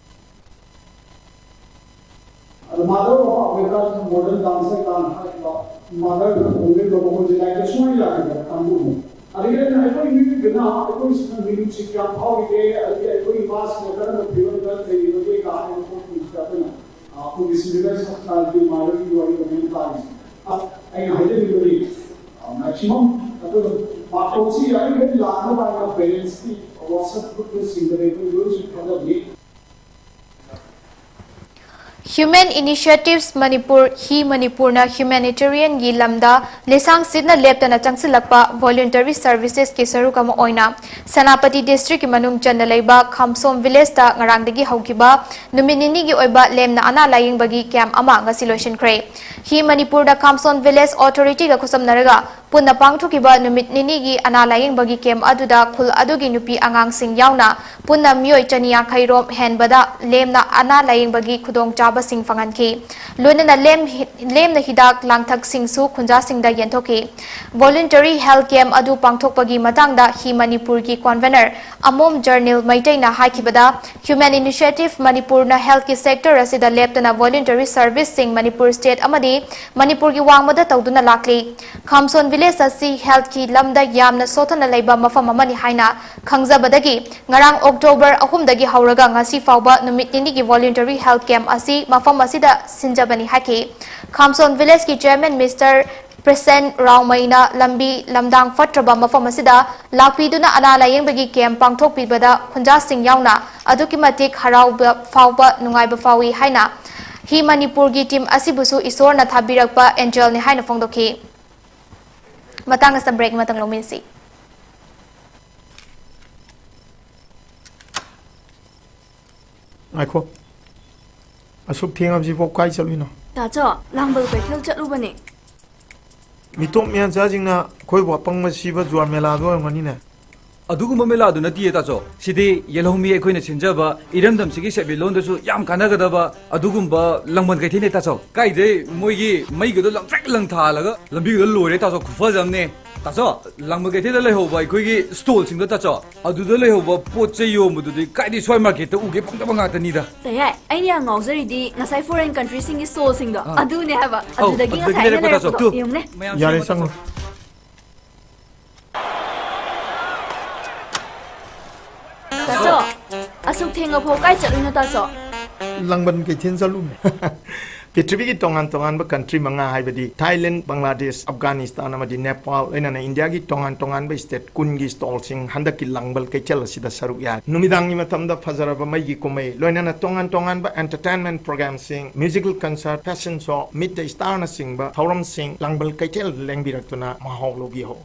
ꯑꯗꯣ mother of African modern dancer ꯀꯥꯟ ꯍꯥꯏꯔꯤꯕ ꯃꯥꯗꯔ ꯈꯣꯡꯖꯦꯜꯗꯣ ꯃꯈꯣꯏꯁꯦ ꯂꯥꯏꯔꯤꯛꯇ ꯁꯨꯡꯌꯥ ꯌꯥꯗꯕ ꯀꯥꯡꯕꯨꯅꯤ꯫ ꯑꯗꯒꯤ ꯑꯩꯅ ꯑꯩꯈꯣꯏ ꯃꯤꯑꯣꯏꯕꯅ ꯑꯩꯈꯣꯏꯁꯤꯅ ꯃꯤꯅꯨꯡꯁꯤ ꯀꯌꯥꯝ ꯐꯥꯎꯔꯤꯒꯦ, ꯑꯗꯒꯤ ꯑꯩꯈꯣꯏ ꯏꯃꯥꯁꯤꯅ ꯀꯔꯝꯕ ꯐꯤꯕꯝꯗ ꯂꯩꯔꯤꯕꯒꯦ ꯀꯥ ꯍꯥꯏꯕ ꯄꯣꯠꯁꯤꯡꯁꯤꯗ ꯑꯩꯈꯣꯏꯅ, ꯑ, ꯑꯩꯈꯣꯏꯒꯤ ꯁꯤꯚꯤꯂꯥꯏꯁ ꯁꯪꯁꯀꯥꯔꯒꯤ ꯃꯥꯏꯔꯣꯟꯒꯤ ꯋꯥꯔꯤ ꯑꯃ ꯇꯥꯔꯤꯁꯦ꯫ ꯑ, ꯑꯩꯅ ꯍꯥꯏꯖꯅꯤꯡꯕꯗꯤ, ꯑ, ꯃꯦꯛꯁꯤꯃꯝ ꯑꯩꯈꯣꯏꯅ ꯄꯥꯈꯣꯟꯁꯤ ꯌꯥꯔꯤꯈꯩ ꯂꯥꯟꯅꯕ ꯍꯥꯏꯅ ꯄꯦꯔꯦꯟꯁꯀꯤ ꯋꯥꯆꯞ ꯒ꯭ꯔꯨꯞꯇ ꯁꯤꯡꯗ ꯂꯩꯕ ꯂꯣꯏꯅꯁꯨ ꯊꯥꯖꯕꯅꯤ꯫ Human Initiatives ꯃꯅꯤꯄꯨꯔ, ꯍꯤ ꯃꯅꯤꯄꯨꯔꯅ humanitarian ꯒꯤ ꯂꯝꯗ ꯂꯤꯁꯥꯡ ꯁꯤꯠꯅ ꯂꯦꯞꯇꯅ ꯆꯪꯁꯤꯜꯂꯛꯄ voluntary services ꯀꯤ ꯁꯔꯨꯛ ꯑꯃ ꯑꯣꯏꯅ ꯁꯦꯅꯥꯄꯇꯤ district ꯀꯤ ꯃꯅꯨꯡ ꯆꯟꯅ ꯂꯩꯕ ꯈꯥꯝꯁꯣꯝ village ꯇ ꯉꯔꯥꯡꯗꯒꯤ ꯍꯧꯈꯤꯕ ꯅꯨꯃꯤꯠ ꯅꯤꯅꯤꯒꯤ ꯑꯣꯏꯕ ꯂꯦꯝꯅ ꯑꯅꯥ ꯂꯥꯌꯦꯡꯕꯒꯤ camp ꯑꯃ ꯉꯁꯤ ꯂꯣꯏꯁꯤꯟꯈ꯭ꯔꯦ꯫ ꯍꯤ ꯃꯅꯤꯄꯨꯔꯗ ꯈꯥꯝꯁꯣꯝ village authority ꯒ ꯈꯨꯠꯁꯝꯅꯔꯒ ꯄꯨꯟꯅ ꯄꯥꯡꯊꯣꯛꯈꯤꯕ ꯅꯨꯃꯤꯠ ꯅꯤꯅꯤꯒꯤ ꯑꯅꯥ ꯂꯥꯌꯦꯡꯕꯒꯤ camp ꯑꯗꯨꯗ ꯈꯨꯜ ꯑꯗꯨꯒꯤ ꯅꯨꯄꯤ ꯑꯉꯥꯡꯁꯤꯡ ꯌꯥꯎꯅ ꯄꯨꯟꯅ ꯃꯤꯑꯣꯏ ꯆꯅꯤ ꯌꯥꯡꯈꯩ ꯔꯣꯝ ꯍꯦꯟꯕꯗ ꯂꯦꯝꯅ ꯑꯅꯥ ꯂꯥꯌꯦꯡꯕꯒꯤ ꯈꯨꯗꯣꯡꯆꯥꯕꯁꯤꯡ ꯐꯪꯍꯟꯈꯤ꯫ ꯂꯣꯏꯅꯅ ꯂꯦꯝ-, ꯂꯦꯝꯅ ꯍꯤꯗꯥꯛ ꯂꯥꯡꯊꯛꯁꯤꯡꯁꯨ ꯈꯨꯟꯖꯥꯁꯤꯡꯗ ꯌꯦꯟꯊꯣꯛꯈꯤ꯫ Voluntary health camp ꯑꯗꯨ ꯄꯥꯡꯊꯣꯛꯄꯒꯤ ꯃꯇꯥꯡꯗ ꯍꯤ ꯃꯅꯤꯄꯨꯔꯒꯤ convener ꯑꯃꯣꯝ ꯖꯔꯅꯤꯜ ꯃꯩꯇꯩꯅ ꯍꯥꯏꯈꯤꯕꯗ, Human Initiative ꯃꯅꯤꯄꯨꯔꯅ health ꯀꯤ sector ꯑꯁꯤꯗ ꯂꯦꯞꯇꯅ voluntary service ꯁꯤꯡ ꯃꯅꯤꯄꯨꯔ state ꯑꯃꯗꯤ ꯃꯅꯤꯄꯨꯔꯒꯤ ꯋꯥꯡꯃꯗ ꯇꯧꯗꯨꯅ ꯂꯥꯛꯂꯤ꯫ ꯈꯥꯝꯁꯣꯟ ꯚꯤꯂꯦꯖ ꯑꯁꯤ ꯍꯦꯜꯊꯀꯤ ꯂꯝꯗ ꯌꯥꯝꯅ ꯁꯣꯊꯅ ꯂꯩꯕ ꯃꯐꯝ ꯑꯃꯅꯤ ꯍꯥꯏꯅ ꯈꯪꯖꯕꯗꯒꯤ ꯉꯔꯥꯡ ꯑꯣꯛꯇꯣꯕꯔ ꯑꯍꯨꯝꯗꯒꯤ ꯍꯧꯔꯒ ꯉꯁꯤ ꯐꯥꯎꯕ ꯅꯨꯃꯤꯠ ꯅꯤꯅꯤꯒꯤ voluntary health camp ꯑꯁꯤ ꯃꯐꯝ ꯑꯁꯤꯗ ꯁꯤꯟꯖꯕꯅꯤ ꯍꯥꯏꯈꯤ꯫ ꯈꯥꯝꯁꯣꯟ ꯚꯤꯂꯦꯖꯀꯤ ꯆꯤꯌꯔꯃꯦꯟ ꯃꯤꯁꯇꯔ ꯄ꯭ꯔꯁꯦꯟ ꯔꯥꯎꯃꯩꯅ ꯂꯝꯕꯤ ꯂꯝꯗꯥꯡ ꯐꯠꯇ꯭ꯔꯕ ꯃꯐꯝ ꯑꯁꯤꯗ ꯂꯥꯛꯄꯤꯗꯨꯅ ꯑꯅꯥ ꯂꯥꯌꯦꯡꯕꯒꯤ ꯀꯦꯝꯞ ꯄꯥꯡꯊꯣꯛꯄꯤꯕꯗ ꯈꯨꯟꯖꯥꯁꯤꯡ ꯌꯥꯎꯅ ꯑꯗꯨꯛꯀꯤ ꯃꯇꯤꯛ ꯍꯔꯥꯎꯕ ꯐꯥꯎꯕ, ꯅꯨꯡꯉꯥꯏꯕ ꯐꯥꯎꯏ ꯍꯥꯏꯅ ꯍꯤ ꯃꯅꯤꯄꯨꯔꯒꯤ ꯇꯤꯝ ꯑꯁꯤꯕꯨꯁꯨ ꯏꯁꯣꯔꯅ ꯊꯥꯕꯤꯔꯛꯄ ꯑꯦꯟꯖꯦꯜꯅꯤ ꯍꯥꯏꯅ ꯐꯣꯡꯗꯣꯛꯈꯤ꯫ ꯃꯇꯥꯡ ꯑꯁꯤꯗ ꯕ꯭ꯔꯦꯛ ꯑꯃꯇꯪ ꯂꯧꯃꯤꯟꯁꯤ꯫ ꯉꯥꯏꯈꯣ꯫ ꯑꯁꯨꯛ ꯊꯦꯡꯉꯕꯁꯤꯐꯥꯎ ꯀꯥꯏ ꯆꯠꯂꯨꯏꯅꯣ? ꯇꯥꯆꯧ, ꯂꯥꯡꯕꯜ ꯀꯩꯊꯦꯜ ꯆꯠꯂꯨꯕꯅꯦ꯫ ꯃꯤꯇꯣꯞ ꯃꯤꯌꯥꯟꯆꯥꯁꯤꯡꯅ ꯑꯩꯈꯣꯏꯕꯨ ꯑꯄꯪꯕ ꯁꯤꯕ ꯖꯨꯋꯥꯔ ꯃꯦꯂꯥꯗꯨ ꯑꯣꯏꯔꯝꯒꯅꯤꯅꯦ꯫ ꯑꯗꯨꯒꯨꯝꯕ ꯃꯦꯂꯥꯗꯨ ꯅꯠꯇꯤꯌꯦ ꯇꯥꯆꯧ꯫ ꯁꯤꯗꯤ ꯌꯦꯜꯍꯧꯃꯤ ꯑꯩꯈꯣꯏꯅ ꯁꯤꯟꯖꯕ ꯏꯔꯝꯗꯝꯁꯤꯒꯤ ꯁꯦꯟꯃꯤꯠꯂꯣꯟꯗꯁꯨ ꯌꯥꯝ ꯀꯥꯟꯅꯒꯗꯕ ꯑꯗꯨꯒꯨꯝꯕ ꯂꯥꯡꯕꯜ ꯀꯩꯊꯦꯜꯅꯦ ꯇꯥꯆꯧ꯫ ꯀꯥꯏꯗꯩ ꯃꯣꯏꯒꯤ ꯃꯩꯒꯗꯣ ꯂꯪꯇ꯭ꯔꯤꯛ ꯂꯪꯊꯥꯜꯂꯒ ꯂꯝꯕꯤꯗꯨꯗ ꯂꯣꯏꯔꯦ ꯇꯥꯆꯧ, ꯈꯨꯐꯖ ꯑꯃꯅꯦ꯫ ꯇꯥꯆꯧ, ꯂꯥꯡꯕꯜ ꯀꯩꯊꯦꯜꯗ ꯂꯩꯍꯧꯕ ꯑꯩꯈꯣꯏꯒꯤ ꯁ꯭ꯇꯣꯜꯁꯤꯡꯗꯣ ꯇꯥꯆꯧ, ꯑꯗꯨꯗ ꯂꯩꯍꯧꯕ ꯄꯣꯠ ꯆꯩ ꯌꯣꯟꯕꯗꯨꯗꯤ ꯀꯥꯏꯗꯩ ꯁ꯭ꯋꯥꯏ ꯃꯥꯔꯀꯦꯠꯇ ꯎꯒꯦ ꯐꯪꯗꯕ ꯉꯥꯛꯇꯅꯤꯗ꯫ ꯇꯌꯥꯏ, ꯑꯩꯅ ꯌꯥꯝ ꯉꯥꯎꯖꯔꯤꯗꯤ ꯉꯁꯥꯏ ꯐꯣꯔꯦꯟ ꯀꯟꯇ꯭ꯔꯤꯁꯤꯡꯒꯤ ꯁ꯭ꯇꯣꯜꯁꯤꯡꯗꯣ ꯑꯥ꯫ ꯑꯗꯨꯅꯦ ꯍꯥꯏꯕ꯫ ꯑꯧ, ꯑꯗꯨꯗꯒꯤ ꯑꯗꯨꯗꯒꯤ ꯉꯁꯥꯏ ꯑꯩꯅ ꯂꯩꯔꯛꯄ ꯇꯥꯆꯧ꯫ ꯂꯩꯔꯛꯄꯗꯣ ꯇꯨ꯫ ꯌꯦꯡꯉꯨꯅꯦ꯫ ꯃꯌꯥꯝ ꯌꯥꯔꯦ, ꯁꯤꯡꯉꯣ ꯆꯪꯉꯣ꯫ ꯇꯥꯆꯧ꯫ ꯇꯥꯆꯧ, ꯑꯁꯨꯛ ꯊꯦꯡꯉꯐꯥꯎ ꯀꯥꯏ ꯆꯠꯂꯨꯏꯅꯣ ꯇꯥꯆꯧ? ꯂꯥꯡꯕꯜ ꯀꯩꯊꯦꯜ ꯆꯠꯂꯨꯕꯅꯦ꯫ ꯄ꯭ꯔꯤꯊꯤꯕꯤꯒꯤ ꯇꯣꯉꯥꯟ ꯇꯣꯉꯥꯟꯕ ꯀꯟꯇ꯭ꯔꯤ ꯃꯉꯥ, ꯍꯥꯏꯕꯗꯤ ꯊꯥꯏꯂꯦꯟ, ꯕꯪꯒ꯭ꯂꯥꯗꯦꯁ, ꯑꯐꯒꯥꯅꯤꯁꯇꯥꯟ ꯑꯃꯗꯤ ꯅꯦꯄꯥꯜ, ꯂꯣꯏꯅꯅ ꯏꯟꯗꯤꯌꯥꯒꯤ ꯇꯣꯉꯥꯟ ꯇꯣꯉꯥꯟꯕ ꯁ꯭ꯇꯦꯠ ꯀꯨꯟꯒꯤ ꯁ꯭ꯇꯣꯜꯁꯤꯡ ꯍꯟꯗꯛꯀꯤ ꯂꯥꯡꯕꯜ ꯀꯩꯊꯦꯜ ꯑꯁꯤꯗ ꯁꯔꯨꯛ ꯌꯥꯏ꯫ ꯅꯨꯃꯤꯗꯥꯡꯒꯤ ꯃꯇꯝꯗ ꯐꯖꯔꯕ ꯃꯩꯒꯤ ꯀꯨꯝꯍꯩ, ꯂꯣꯏꯅꯅ ꯇꯣꯉꯥꯟ ꯇꯣꯉꯥꯟꯕ ꯑꯦꯟꯇꯔꯇꯦꯟꯃꯦꯟ ꯄ꯭ꯔꯣꯒ꯭ꯔꯥꯝꯁꯤꯡ, musical concert, fashion show, meet the ꯁ꯭ꯇꯥꯔꯅꯆꯤꯡꯕ ꯊꯧꯔꯝꯁꯤꯡ ꯂꯥꯡꯕꯜ ꯀꯩꯊꯦꯜꯗ ꯂꯦꯡꯕꯤꯔꯛꯇꯨꯅ ꯃꯍꯥꯎ ꯂꯧꯕꯤꯍꯧ꯫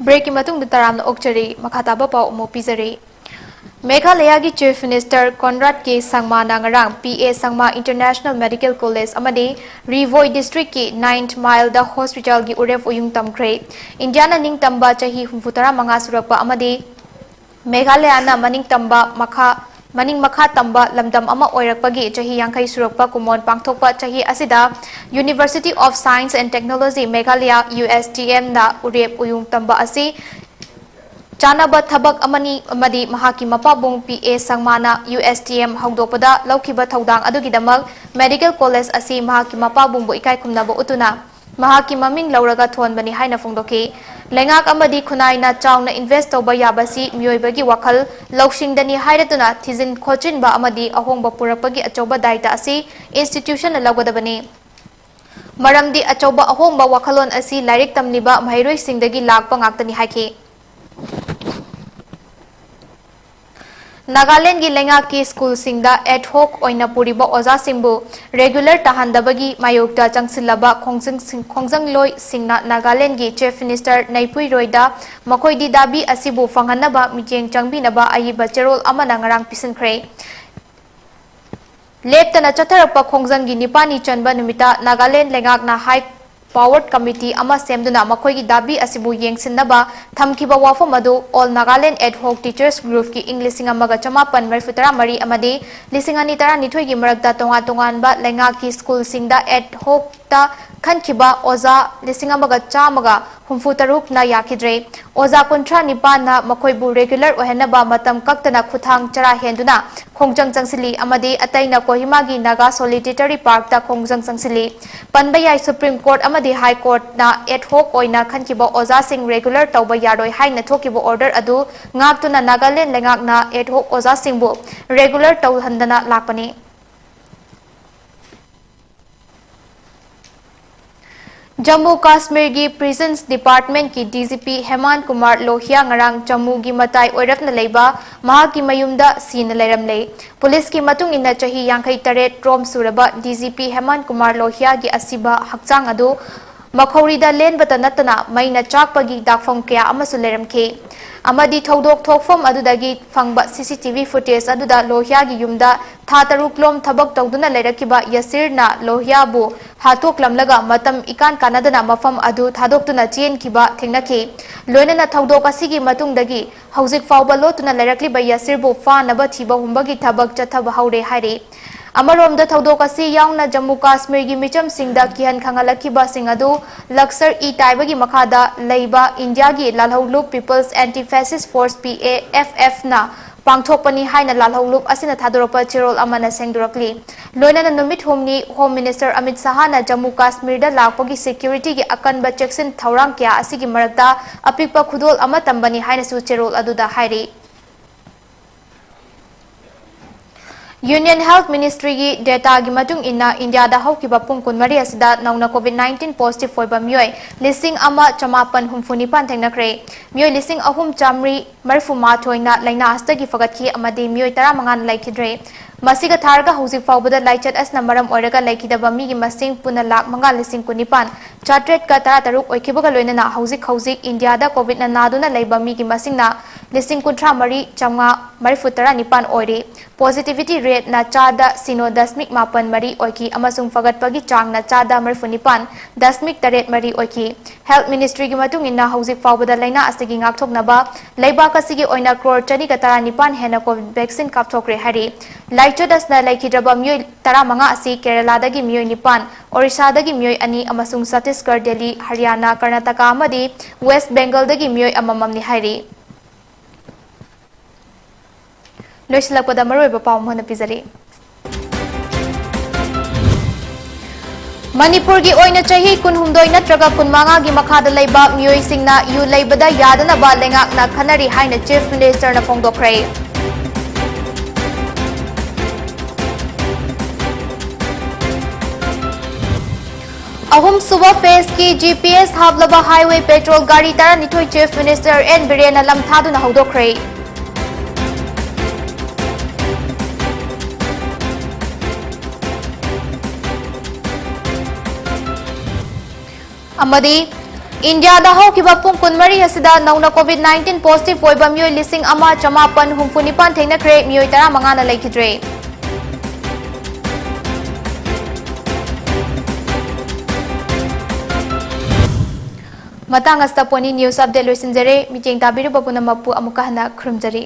ꯕ꯭ꯔꯦꯛꯀꯤ ꯃꯇꯨꯡꯗ ꯇꯔꯥꯝꯅ ꯑꯣꯛꯆꯔꯤ꯫ ꯃꯈꯥ ꯇꯥꯕ ꯄꯥꯎ ꯑꯃꯨꯛ ꯄꯤꯖꯔꯤ꯫ ꯃꯦꯘꯥꯂꯌꯥꯒꯤ ꯆꯤꯐ ꯃꯤꯅꯤꯁꯇꯔ ꯀꯣꯟꯔꯥꯗ ꯀꯦ ꯁꯪꯃꯥꯅ ꯉꯔꯥꯡ ꯄꯤ ꯑꯦ ꯁꯪꯃꯥ ꯏꯟꯇꯔꯅꯦꯁꯅꯦꯜ ꯃꯦꯗꯤꯀꯦꯜ ꯀꯣꯂꯦꯖ ꯑꯃꯗꯤ ꯔꯤ ꯚꯣꯏ ꯗꯤꯁꯇ꯭ꯔꯤꯛꯀꯤ ꯅꯥꯏꯟꯊ ꯃꯥꯏꯜꯗ ꯍꯣꯁꯄꯤꯇꯥꯜꯒꯤ ꯎꯔꯦꯞ ꯎꯌꯨꯡ ꯇꯝꯈ꯭ꯔꯦ꯫ ꯏꯟꯗꯤꯌꯥꯅ ꯅꯤꯡꯇꯝꯕ ꯆꯍꯤ ꯍꯨꯝꯐꯨꯇꯔꯥ ꯃꯉꯥ ꯁꯨꯔꯛꯄ ꯑꯃꯗꯤ ꯃꯦꯘꯥꯂꯌꯥꯅ ꯃꯅꯤꯡ ꯇꯝꯕ ꯃꯈꯥ, ꯃꯅꯤꯡ ꯃꯈꯥ ꯇꯝꯕ ꯂꯝꯗꯝ ꯑꯃ ꯑꯣꯏꯔꯛꯄꯒꯤ ꯆꯍꯤ ꯌꯥꯡꯈꯩ ꯁꯨꯔꯛꯄ ꯀꯨꯝꯑꯣꯟ ꯄꯥꯡꯊꯣꯛꯄ ꯆꯍꯤ ꯑꯁꯤꯗ University of Science and Technology Meghalaya, U S T ꯑꯦꯝꯅ ꯎꯔꯦꯞ ꯎꯌꯨꯡ ꯇꯝꯕ ꯑꯁꯤ ꯆꯥꯅꯕ ꯊꯕꯛ ꯑꯃꯅꯤ ꯑꯃꯗꯤ ꯃꯍꯥꯛꯀꯤ ꯃꯄꯥꯕꯨꯡ ꯄꯤ ꯑꯦ ꯁꯪꯃꯥꯅ ꯌꯨ ꯑꯦꯁ ꯇꯤ ꯑꯦꯝ ꯍꯧꯗꯣꯛꯄꯗ ꯂꯧꯈꯤꯕ ꯊꯧꯗꯥꯡ ꯑꯗꯨꯒꯤꯗꯃꯛ ꯃꯦꯗꯤꯀꯦꯜ ꯀꯣꯂꯦꯖ ꯑꯁꯤ ꯃꯍꯥꯛꯀꯤ ꯃꯄꯥꯕꯨꯡꯕꯨ ꯏꯀꯥꯏ ꯈꯨꯝꯅꯕ ꯎꯠꯇꯨꯅ ꯃꯍꯥꯛꯀꯤ ꯃꯃꯤꯡ ꯂꯧꯔꯒ ꯊꯣꯟꯕꯅꯤ ꯍꯥꯏꯅ ꯐꯣꯡꯗꯣꯛꯈꯤ꯫ ꯂꯩꯉꯥꯛ ꯑꯃꯗꯤ ꯈꯨꯟꯅꯥꯏꯅ ꯆꯥꯎꯅ ꯏꯟꯚꯦꯁ ꯇꯧꯕ ꯌꯥꯕꯁꯤ ꯃꯤꯑꯣꯏꯕꯒꯤ ꯋꯥꯈꯜ ꯂꯧꯁꯤꯡꯗꯅꯤ ꯍꯥꯏꯔꯗꯨꯅ ꯊꯤꯖꯤꯟ ꯈꯣꯠꯆꯤꯟꯕ ꯑꯃꯗꯤ ꯑꯍꯣꯡꯕ ꯄꯨꯔꯛꯄꯒꯤ ꯑꯆꯧꯕ ꯗꯥꯏꯇ ꯑꯁꯤ ꯏꯟꯁꯇꯤꯇ꯭ꯌꯨꯁꯟꯅ ꯂꯧꯒꯗꯕꯅꯤ꯫ ꯃꯔꯝꯗꯤ ꯑꯆꯧꯕ ꯑꯍꯣꯡꯕ ꯋꯥꯈꯜꯂꯣꯟ ꯑꯁꯤ ꯂꯥꯏꯔꯤꯛ ꯇꯝꯂꯤꯕ ꯃꯍꯩꯔꯣꯏꯁꯤꯡꯗꯒꯤ ꯂꯥꯛꯄ ꯉꯥꯛꯇꯅꯤ ꯍꯥꯏꯈꯤ꯫ ꯅꯥꯒꯥꯂꯦꯟꯗꯒꯤ ꯂꯩꯉꯥꯛꯀꯤ ꯁ꯭ꯀꯨꯜꯁꯤꯡꯗ ꯑꯦꯗ ꯍꯣꯛ ꯑꯣꯏꯅ ꯄꯨꯔꯤꯕ ꯑꯣꯖꯥꯁꯤꯡꯕꯨ ꯔꯦꯒꯨꯂꯔ ꯇꯥꯍꯟꯗꯕꯒꯤ ꯃꯥꯌꯣꯛꯇ ꯆꯪꯁꯤꯜꯂꯕ ꯈꯣꯡꯖꯪꯁꯤꯡ-, ꯈꯣꯡꯖꯪꯂꯣꯏꯁꯤꯡꯅ ꯅꯥꯒꯥꯂꯦꯟꯗꯒꯤ ꯆꯤꯐ ꯃꯤꯅꯤꯁꯇꯔ ꯅꯩꯄꯨꯏ ꯔꯣꯏꯗ ꯃꯈꯣꯏꯒꯤ ꯗꯥꯕꯤ ꯑꯁꯤꯕꯨ ꯐꯪꯍꯟꯅꯕ ꯃꯤꯠꯌꯦꯡ ꯆꯪꯕꯤꯅꯕ ꯑꯏꯕ ꯆꯦꯔꯣꯜ ꯑꯃꯅ ꯉꯔꯥꯡ ꯄꯤꯁꯤꯟꯈ꯭ꯔꯦ꯫ ꯂꯦꯞꯇꯅ ꯆꯠꯊꯔꯛꯄ ꯈꯣꯡꯖꯪꯒꯤ ꯅꯤꯄꯥꯜꯅꯤ ꯆꯟꯕ ꯅꯨꯃꯤꯠꯇ ꯅꯥꯒꯥꯂꯦꯟꯗ ꯂꯩꯉꯥꯛꯅ ꯍꯥꯏ ꯄꯥꯋꯔ ꯀꯃꯤꯇꯤ ꯑꯃ ꯁꯦꯝꯗꯨꯅ ꯃꯈꯣꯏꯒꯤ ꯗꯥꯕꯤ ꯑꯁꯤꯕꯨ ꯌꯦꯡꯁꯤꯟꯅꯕ ꯊꯝꯈꯤꯕ ꯋꯥꯐꯝ ꯑꯗꯨ ꯑꯣꯜ ꯅꯥꯒꯥꯂꯦꯟꯗ ꯑꯦꯗ ꯍꯣꯛ ꯇꯤꯆꯔꯁ ꯒ꯭ꯔꯨꯞꯀꯤ ꯏꯪ ꯂꯤꯁꯤꯡ ꯑꯃꯒ ꯆꯃꯥꯄꯟ ꯃꯔꯤꯐꯨ ꯇꯔꯥ ꯃꯔꯤ ꯑꯃꯗꯤ ꯂꯤꯁꯤꯡ ꯑꯅꯤ ꯇꯔꯥꯅꯤꯊꯣꯏꯒꯤ ꯃꯔꯛꯇ ꯇꯣꯉꯥꯟ ꯇꯣꯉꯥꯟꯕ ꯂꯩꯉꯥꯛꯀꯤ ꯁ꯭ꯀꯨꯜꯁꯤꯡꯗ ꯑꯦꯗ ꯍꯣꯛꯇ ꯈꯟꯈꯤꯕ ꯑꯣꯖꯥ ꯂꯤꯁꯤꯡ ꯑꯃꯒ ꯆꯥꯝꯃꯒ ꯍꯨꯝꯐꯨ ꯇꯔꯨꯛꯅ ꯌꯥꯈꯤꯗ꯭ꯔꯦ꯫ ꯑꯣꯖꯥ ꯀꯨꯟꯊ꯭ꯔꯥ ꯅꯤꯄꯥꯟꯅ ꯃꯈꯣꯏꯕꯨ ꯔꯦꯒꯨꯂꯔ ꯑꯣꯏꯍꯟꯅꯕ ꯃꯇꯝ ꯀꯛꯇꯅ ꯈꯨꯠꯊꯥꯡ ꯆꯔꯥ ꯍꯦꯟꯗꯨꯅ ꯈꯣꯡꯖꯪ ꯆꯪꯁꯤꯜꯂꯤ ꯑꯃꯗꯤ ꯑꯇꯩꯅ ꯀꯣꯍꯤꯃꯥꯒꯤ ꯅꯥꯒꯥ ꯁꯣꯂꯤꯗꯦꯔꯤꯇꯤ ꯄꯥꯔꯛꯇ ꯈꯣꯡꯖꯪ ꯆꯪꯁꯤꯜꯂꯤ꯫ ꯄꯟꯕ ꯌꯥꯏ, ꯁꯨꯄ꯭ꯔꯤꯝ ꯀꯣꯔꯠ ꯑꯃꯗꯤ ꯍꯥꯏ ꯀꯣꯔꯠꯅ ꯑꯦꯗ ꯍꯣꯛ ꯑꯣꯏꯅ ꯈꯟꯈꯤꯕ ꯑꯣꯖꯥꯁꯤꯡ ꯔꯦꯒꯨꯂꯔ ꯇꯧꯕ ꯌꯥꯔꯣꯏ ꯍꯥꯏꯅ ꯊꯣꯛꯈꯤꯕ ꯑꯣꯔꯗꯔ ꯑꯗꯨ ꯉꯥꯛꯇꯨꯅ ꯅꯥꯒꯥꯂꯦꯟꯗ ꯂꯩꯉꯥꯛꯅ ꯑꯦꯗ ꯍꯣꯛ ꯑꯣꯖꯥꯁꯤꯡꯕꯨ ꯔꯦꯒꯨꯂꯔ ꯇꯧꯍꯟꯗꯅ ꯂꯥꯛꯄꯅꯤ꯫ Jammu ꯀꯥꯁꯃꯤꯔꯒꯤ ꯄ꯭ꯔꯤꯖꯟꯁ ꯗꯤꯄꯥꯔꯠꯃꯦꯟꯠꯀꯤ D G P ꯍꯦꯃꯥꯟ Kumar ꯂꯣꯍꯤꯌꯥ ꯉꯔꯥꯡ ꯖꯝꯃꯨꯒꯤ ꯃꯇꯥꯏ ꯑꯣꯏꯔꯞꯅ ꯂꯩꯕ ꯃꯍꯥꯛꯀꯤ ꯃꯌꯨꯝꯗ ꯁꯤꯅ ꯂꯩꯔꯝꯂꯦ꯫ ꯄꯨꯂꯤꯁꯀꯤ ꯃꯇꯨꯡ ꯏꯟꯅ ꯆꯍꯤ ꯌꯥꯡꯈꯩ ꯇꯔꯦꯠ ꯔꯣꯝ ꯁꯨꯔꯕ ꯗꯤ ꯖꯤ ꯄꯤ ꯍꯦꯃꯥꯟ ꯀꯨꯃꯥꯔ ꯂꯣꯍꯤꯌꯥꯒꯤ ꯑꯁꯤꯕ ꯍꯛꯆꯥꯡ ꯑꯗꯨ ꯃꯈꯧꯔꯤꯗ ꯂꯦꯟꯕꯇ ꯅꯠꯇꯅ ꯃꯩꯅ ꯆꯥꯛꯄꯒꯤ ꯗꯥꯛꯐꯝ ꯀꯌꯥ ꯑꯃꯁꯨ ꯂꯩꯔꯝꯈꯤ꯫ ꯑꯃꯗꯤ ꯊꯧꯗꯣꯛ ꯊꯣꯛꯐꯝ ꯑꯗꯨꯗꯒꯤ ꯐꯪꯕ ꯁꯤ ꯁꯤ ꯇꯤ ꯚꯤ ꯐꯨꯇꯦꯖ ꯑꯗꯨꯗ ꯂꯣꯍꯤꯌꯥꯒꯤ ꯌꯨꯝꯗ ꯊꯥ ꯇꯔꯨꯛ ꯂꯣꯝ ꯊꯕꯛ ꯇꯧꯗꯨꯅ ꯂꯩꯔꯛꯈꯤꯕ ꯌꯥꯁꯤꯔꯅ ꯂꯣꯍꯤꯌꯥꯕꯨ ꯍꯥꯠꯇꯣꯛꯂꯝꯂꯒ ꯃꯇꯝ ꯏꯀꯥꯟ ꯀꯥꯟꯅꯗꯅ ꯃꯐꯝ ꯑꯗꯨ ꯊꯥꯗꯣꯛꯇꯨꯅ ꯆꯦꯟꯈꯤꯕ ꯊꯦꯡꯅꯈꯤ꯫ ꯂꯣꯏꯅꯅ ꯊꯧꯗꯣꯛ ꯑꯁꯤꯒꯤ ꯃꯇꯨꯡꯗꯒꯤ ꯍꯧꯖꯤꯛ ꯐꯥꯎꯕ ꯂꯣꯠꯇꯨꯅ ꯂꯩꯔꯛꯂꯤꯕ ꯌꯥꯁꯤꯔꯕꯨ ꯐꯥꯅꯕ ꯊꯤꯕ ꯍꯨꯝꯕꯒꯤ ꯊꯕꯛ ꯆꯠꯊꯕ ꯍꯧꯔꯦ ꯍꯥꯏꯔꯤ꯫ ꯑꯃꯔꯣꯝꯗ, ꯊꯧꯗꯣꯛ ꯑꯁꯤ ꯌꯥꯎꯅ ꯖꯝꯃꯨ ꯀꯥꯁꯃꯤꯔꯒꯤ ꯃꯤꯆꯝꯁꯤꯡꯗ ꯀꯤꯍꯟ ꯈꯪꯍꯜꯂꯛꯈꯤꯕꯁꯤꯡ ꯑꯗꯨ ꯂꯛꯁꯔ-ꯏ-ꯇꯥꯏꯕꯥꯒꯤ ꯃꯈꯥꯗ ꯂꯩꯕ ꯏꯟꯗꯤꯌꯥꯒꯤ ꯂꯥꯜꯍꯧꯂꯨꯞ People's Anti-Fascist Force, P A F F, ꯅ ꯄꯥꯡꯊꯣꯛꯄꯅꯤ ꯍꯥꯏꯅ ꯂꯥꯜꯍꯧꯂꯨꯞ ꯑꯁꯤꯅ ꯊꯥꯗꯣꯔꯛꯄ ꯆꯦꯔꯣꯜ ꯑꯃꯅ ꯁꯦꯡꯗꯣꯔꯛꯂꯤ꯫ ꯂꯣꯏꯅꯅ ꯅꯨꯃꯤꯠ ꯍꯨꯝꯅꯤ Home Minister ꯑꯃꯤꯠ ꯁꯍꯥꯅ ꯖꯝꯃꯨ ꯀꯥꯁꯃꯤꯔꯗ ꯂꯥꯛꯄꯒꯤ security ꯒꯤ ꯑꯀꯟꯕ ꯆꯦꯛꯁꯤꯟ ꯊꯧꯔꯥꯡ ꯀꯌꯥ ꯑꯁꯤꯒꯤ ꯃꯔꯛꯇ ꯑꯄꯤꯛꯄ ꯈꯨꯗꯣꯜ ꯑꯃ ꯇꯝꯕꯅꯤ ꯍꯥꯏꯅꯁꯨ ꯆꯦꯔꯣꯜ ꯑꯗꯨꯗ ꯍꯥꯏꯔꯤ꯫ Union Health Ministry ꯒꯤ data ꯒꯤ ꯃꯇꯨꯡ ꯏꯟꯅ, ꯏꯟꯗꯤꯌꯥꯗ ꯍꯧꯈꯤꯕ ꯄꯨꯡ ꯀꯨꯟꯃꯔꯤ ꯑꯁꯤꯗ ꯅꯧꯅ COVID nineteen positive ꯑꯣꯏꯕ ꯃꯤꯑꯣꯏ ꯂꯤꯁꯤꯡ ꯑꯃ ꯆꯃꯥꯄꯟ ꯍꯨꯝꯐꯨ ꯅꯤꯄꯥꯟ ꯊꯦꯡꯅꯈ꯭ꯔꯦ꯫ ꯃꯤꯑꯣꯏ ꯂꯤꯁꯤꯡ ꯑꯍꯨꯝ ꯆꯥꯃꯔꯤ ꯃꯔꯤꯐꯨ ꯃꯥꯊꯣꯏꯅ ꯂꯥꯏꯅꯥ ꯑꯁꯤꯗꯒꯤ ꯐꯒꯠꯈꯤ ꯑꯃꯗꯤ ꯃꯤꯑꯣꯏ ꯇꯔꯥꯃꯉꯥꯅ ꯂꯩꯈꯤꯗ꯭ꯔꯦ꯫ ꯃꯁꯤꯒ ꯊꯥꯔꯒ ꯍꯧꯖꯤꯛ ꯐꯥꯎꯕꯗ ꯂꯥꯏꯆꯠ ꯑꯁꯤꯅ ꯃꯔꯝ ꯑꯣꯏꯔꯒ ꯂꯩꯈꯤꯗꯕ ꯃꯤꯒꯤ ꯃꯁꯤꯡ ꯄꯨꯟꯅ ꯂꯥꯈ ꯃꯉꯥ ꯂꯤꯁꯤꯡ ꯀꯨꯟꯅꯤꯄꯥꯟ ꯆꯥꯇ꯭ꯔꯦꯠꯀ ꯇꯔꯥꯇꯔꯨꯛ ꯑꯣꯏꯈꯤꯕꯒ ꯂꯣꯏꯅꯅ ꯍꯧꯖꯤꯛ ꯍꯧꯖꯤꯛ ꯏꯟꯗꯤꯌꯥꯗ COVID ꯅ ꯅꯥꯗꯨꯅ ꯂꯩꯕ ꯃꯤꯒꯤ ꯃꯁꯤꯡꯅ ꯂꯤꯁꯤꯡ ꯀꯨꯟꯊ꯭ꯔꯥ ꯃꯔꯤ ꯆꯥꯝꯃꯉꯥ ꯃꯔꯤꯐꯨ ꯇꯔꯥꯅꯤꯄꯥꯟ ꯑꯣꯏꯔꯤ꯫ Positivity rate ꯅ ꯆꯥꯗ ꯁꯤꯅꯣ ꯗꯁꯃꯤꯛ ꯃꯥꯄꯟ ꯃꯔꯤ ꯑꯣꯏꯈꯤ ꯑꯃꯁꯨꯡ ꯐꯒꯠꯄꯒꯤ ꯆꯥꯡꯅ ꯆꯥꯗ ꯃꯔꯤꯐꯨ ꯅꯤꯄꯥꯟ ꯗꯁꯃꯤꯛ ꯇꯔꯦꯠ ꯃꯔꯤ ꯑꯣꯏꯈꯤ꯫ Health Ministry ꯒꯤ ꯃꯇꯨꯡ ꯏꯟꯅ, ꯍꯧꯖꯤꯛ ꯐꯥꯎꯕꯗ ꯂꯥꯏꯅꯥ ꯑꯁꯤꯒꯤ ꯉꯥꯛꯊꯣꯛꯅꯕ ꯂꯩꯕꯥꯛ ꯑꯁꯤꯒꯤ ꯑꯣꯏꯅ ꯀ꯭ꯔꯣꯔ ꯆꯅꯤꯒ ꯇꯔꯥꯅꯤꯄꯥꯟ ꯍꯦꯟꯅ COVID vaccine ꯀꯥꯞꯊꯣꯛꯈ꯭ꯔꯦ ꯍꯥꯏꯔꯤ꯫ ꯂꯥꯏꯆꯠ ꯑꯁꯤꯅ ꯂꯩꯈꯤꯗ꯭ꯔꯕ ꯃꯤꯑꯣꯏ ꯇꯔꯥꯃꯉꯥ ꯑꯁꯤ ꯀꯦꯔꯂꯥꯗꯒꯤ ꯃꯤꯑꯣꯏ ꯅꯤꯄꯥꯟ, ꯑꯣꯔꯤꯁꯥꯗꯒꯤ ꯃꯤꯑꯣꯏ ꯑꯅꯤ ꯑꯃꯁꯨꯡ ꯆꯇꯤꯁꯒꯔ, ꯗꯦꯜꯂꯤ, ꯍꯔꯤꯌꯥꯅꯥ, ꯀꯔꯅꯥꯇꯀꯥ ꯑꯃꯗꯤ ꯋꯦꯁ꯭ꯠ ꯕꯦꯡꯒꯜꯗꯒꯤ ꯃꯤꯑꯣꯏ ꯑꯃꯃꯝꯅꯤ ꯍꯥꯏꯔꯤ꯫ ꯂꯣꯏꯁꯤꯜꯂꯛꯄꯗ ꯃꯔꯨꯑꯣꯏꯕ ꯄꯥꯎ ꯑꯃ ꯍꯥꯟꯅ ꯄꯤꯖꯔꯤ꯫ ꯃꯅꯤꯄꯨꯔꯒꯤ ꯑꯣꯏꯅ ꯆꯍꯤ ꯀꯨꯟꯍꯨꯝꯗꯣꯏ ꯅꯠꯇ꯭ꯔꯒ ꯀꯨꯟꯃꯉꯥꯒꯤ ꯃꯈꯥꯗ ꯂꯩꯕ ꯃꯤꯑꯣꯏꯁꯤꯡꯅ ꯌꯨ ꯂꯩꯕꯗ ꯌꯥꯗꯅꯕ ꯂꯩꯉꯥꯛꯅ ꯈꯟꯅꯔꯤ ꯍꯥꯏꯅ Chief Minister ꯅ ꯐꯣꯡꯗꯣꯛꯈ꯭ꯔꯦ꯫ ꯑꯍꯨꯝꯁꯨꯕ phase ꯀꯤ G P S ꯍꯥꯞꯂꯕ highway patrol ꯒꯥꯔꯤ ꯇꯔꯥꯅꯤꯊꯣꯏ Chief Minister N ꯕꯤꯔꯦꯟꯅ ꯂꯝ ꯊꯥꯗꯨꯅ ꯍꯧꯗꯣꯛꯈ꯭ꯔꯦ꯫ ꯑꯃꯗꯤ ꯏꯟꯗꯤꯌꯥꯗ ꯍꯧꯈꯤꯕ ꯄꯨꯡ ꯀꯨꯟꯃꯔꯤ ꯑꯁꯤꯗ ꯅꯧꯅ COVID nineteen positive ꯑꯣꯏꯕ ꯃꯤꯑꯣꯏ ꯂꯤꯁꯤꯡ ꯑꯃ ꯆꯃꯥꯄꯟ ꯍꯨꯝꯐꯨ ꯅꯤꯄꯥꯟ ꯊꯦꯡꯅꯈ꯭ꯔꯦ, ꯃꯤꯑꯣꯏ ꯇꯔꯥꯃꯉꯥꯅ ꯂꯩꯈꯤꯗ꯭ꯔꯦ꯫ ꯃꯇꯥꯡ ꯑꯁꯤꯗ Pony News Update ꯂꯣꯏꯁꯤꯟꯖꯔꯦ꯫ ꯃꯤꯠꯌꯦꯡ ꯇꯥꯕꯤꯔꯤꯕ ꯄꯨꯝꯅꯃꯛꯄꯨ ꯑꯃꯨꯛꯀ ꯍꯟꯅ ꯈꯨꯔꯨꯝꯖꯔꯤ꯫